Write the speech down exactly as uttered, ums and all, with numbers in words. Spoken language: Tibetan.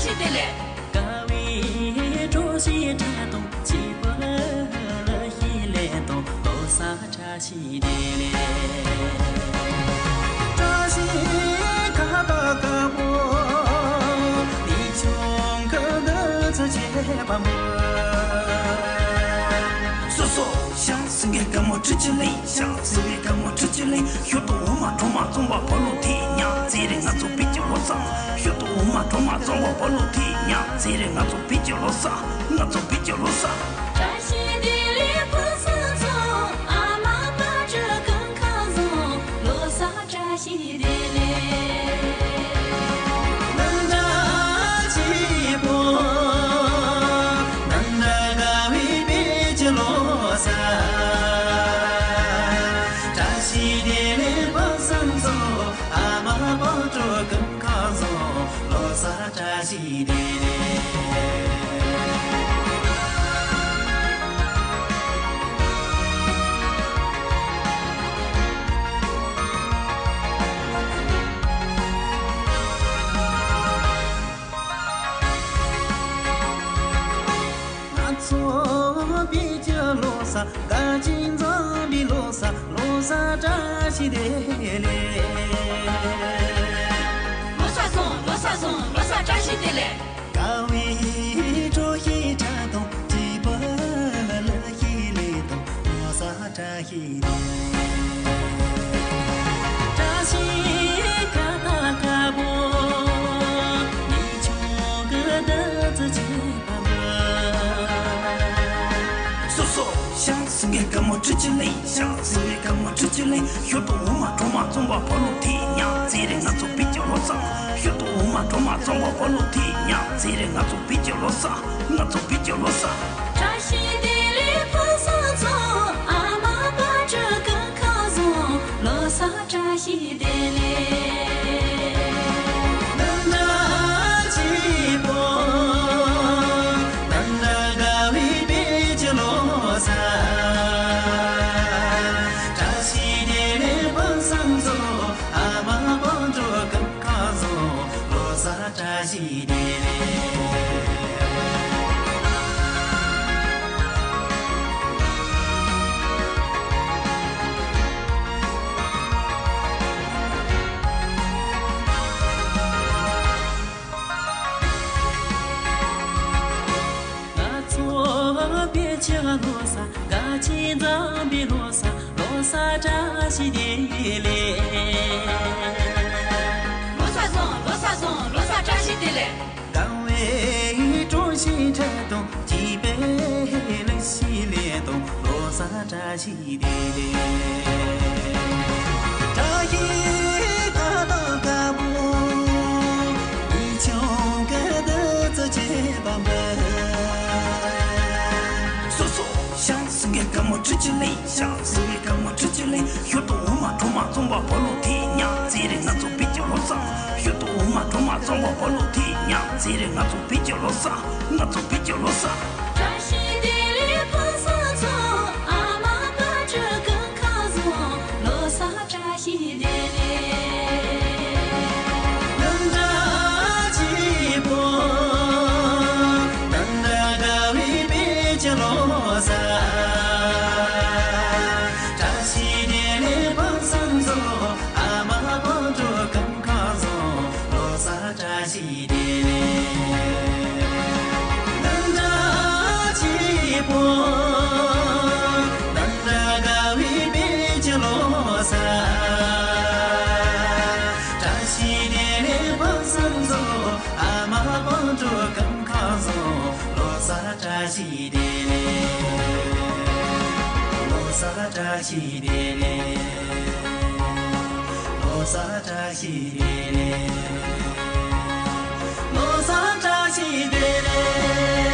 ཞིག་དེ་ལས། དགའ་བའི་གྲོགས་ཤིག་འཁྲབ་དང་བྱིས་པ་ལ་ཞིག་ལས་དང་ལོ་གསར་བཀྲ་ཤིས་བདེ་ལེགས། བཀྲ་ཤིས་ཁ་བཏགས་དཀར་པོ་ལི་ཆུང་གི་བདུད་རྩི་བྱེད་པ་མོ། སོ་སོ་ཞང་སེང་གེ་དཀར་མོ་ཁྲི་ཆུ་ལེན། ཞང་སེང་གེ་དཀར་མོ་ཁྲི་ཆུ་ལེན། ཞོ་ཏོ་འོ་མ་གྲོ་མ་བཙོང་བ་བོ་ལོ་ཐི་ཉག་ཚེ་རིང་ང་ཚོ་བེད་ཀྱི་ལོ་གསར། ཞོ་ཏོ་འོ་མ་གྲོ་མ་བཙོང་བ་བོ་ལོ་ཐི་ཉག་ཚེ་རིང་ང་ཚོ་བེད་ཀྱི་ལོ་གསར། ང་ཚོ་བེད་ཀྱི་ལོ་གསར། བཀྲ་ཤིས་བདེ་ལེགས་ཕུན་སུམ་ཚོགས། ཨ་མ་དཔལ་སྤྲུལ་སྐུ་མཁར་བཟང་། ལོ་གསར་བཀྲ་ཤིས་བདེ་ལེགས། རྣམ་གྲངས་སྐྱིད་པོ། རྣམ་གྲངས་དགའ་བའི་བེད་ཀྱི་ལོ་གསར། བཀྲ་ཤིས་བདེ་ལེགས་ཕུན་སུམ་ཚོགས། ཨ་མ་དཔལ་སྤྲུལ་སྐུ་མཁར་བཟང་། ལོ་གསར་བཀྲ་ཤིས་བདེ་ལེགས། ང་ཚོ་བོད་ཀྱི་ལོ་གསར། དགའ་ཞིང་འཛོམས་པའི་ལོ་གསར། ལོ་གསར་བཀྲ་ཤིས་བདེ་ལེགས། ལོ་གསར་བཟང་། ལོ་གསར་བཟང་། ལོ་གསར་བཀྲ་ཤིས་བདེ་ལེགས། དགའ་བའི་གྲོགས་ཤིག་འཁྲབ་དང་བྱིས་པ་ལ་ཞིག་ལས་དང་ལོ་གསར་བཀྲ་ཤིས་བདེ་ལེགས། བཀྲ་ཤིས་ཁ་བཏགས་དཀར་པོ་ལི་ཆུང་གི་བདུད་རྩི་བྱེད་པ་མོ། སོ་སོ་ཞང་སེང་གེ་དཀར་མོ་ཁྲི་ཆུ་ལེན། ཞང་སེང་གེ་དཀར་མོ་ཁྲི་ཆུ་ལེན། ཞོ་ཏོ་འོ་མ་གྲོ་མ་བཙོང་བ་བོ་ལོ་ཐི་ཉག་ཚེ་རིང་ང་ཚོ་བེད་ཀྱི་ལོ་གསར། ཞོ་ཏོ་འོ་མ་གྲོ་མ་བཙོང་བ་བོ་ལོ་ཐི་ཉག་ཚེ་རིང་ང་ཚོ་བེད་ཀྱི་ལོ་གསར། ང་ཚོ་བེད་ཀྱི་ལོ་གསར། བཀྲ་ཤིས་བདེ་ལེགས་ཕུན་སུམ་ཚོགས། ཨ་མ་དཔལ་སྤྲུལ་སྐུ་མཁར་བཟང་། ལོ་གསར་བཀྲ་ཤིས་བདེ་ལེགས། རྣམ་གྲངས་སྐྱིད་པོ། རྣམ་གྲངས་དགའ་བའི་བོད་ཀྱི་ལོ་གསར། བཀྲ་ཤིས་བདེ་ལེགས་ཕུན་སུམ་ཚོགས། ཨ་མ་དཔལ་སྤྲུལ་སྐུ་མཁར་བཟང་། ལོ་གསར་བཀྲ་ཤིས་བདེ་ལེགས། ང་ཚོ་བོད་ཀྱི་ལོ་གསར། དགའ་ཞིང་འཛོམས་པའི་ལོ་གསར། ལོ་གསར་བཀྲ་ཤིས་བདེ་ལེགས། ལོ་གསར་བཟང་། ལོ་གསར་བཟང་། ལོ་གསར་བཀྲ་ཤིས་བདེ་ལེགས། དགའ་བའི་གྲོགས་ཤིག་འཁྲབ་དང་བྱིས་པའི་ལ་ཞིག་ལས་དང་ལོ་གསར་བཀྲ་ཤིས་བདེ་ལེགས། བཀྲ་ཤིས་ཁ་བཏགས་དཀར་པོ་ལི་ཆུང་གི་བདུད་རྩི་བྱེད་པ་མོ། སོ་སོ་ཞང་སེང་གེ་དཀར་མོ་ཁྲི་ཆུ་ལེན། ཞང་སེང་གེ་དཀར་མོ་ཁྲི་ཆུ་ལེན། ཞོ་ཏོ་འོ་མ་གྲོ་མ་བཙོང་བ་བོ་ལོ་ཐི་ཉག་ཚེ་རིང་ང་ཚོ་བེད་ཀྱི་ལོ་གསར། ཞོ་ཏོ་འོ་མ་གྲོ་མ་བཙོང་བ་བོ་ལོ་ཐི་ཉག་ཚེ་རིང་ང་ཚོ་བེད་ཀྱི་ལོ་གསར། ང་ཚོ་བེད་ཀྱི་ལོ་གསར། བཀྲ་ཤིས་བདེ་ལེགས་ཕུན་སུམ་ཚོགས། ཨ་མ་དཔལ་སྤྲུལ་སྐུ་མཁར་བཟང་། ལོ་གསར་བཀྲ་ཤིས་བདེ་ལེགས། རྣམ་གྲངས་སྐྱིད་པོ། རྣམ་གྲངས་དགའ་བའི་བོད་ཀྱི་ལོ་གསར། བཀྲ་ཤིས་བདེ་ལེགས་ཕུན་སུམ་ཚོགས། ཨ་མ་དཔལ་སྤྲུལ་སྐུ་མཁར་བཟང་། ལོ་གསར་བཀྲ་ཤིས་བདེ་ལེགས། རྣམ་གྲངས་སྐྱིད་པོ། རྣམ་གྲངས་དགའ་བའི་བོད་ཀྱི་ལོ་གསར། བཀྲ་ཤིས་བདེ་ལེགས་ཕུན་སུམ་ཚོགས། ཨ་མ་དཔལ་སྤྲུལ་སྐུ་མཁར་བཟང་། ལོ་གསར་བཀྲ་ཤིས་བདེ་ལེགས། ལོ་གསར་བཀྲ་ཤིས་བདེ་ལེགས། ལོ་གསར་བཀྲ་ཤིས་བདེ་ལེགས། ལོ་གསར་བཀྲ་ཤིས་བདེ་ལེགས།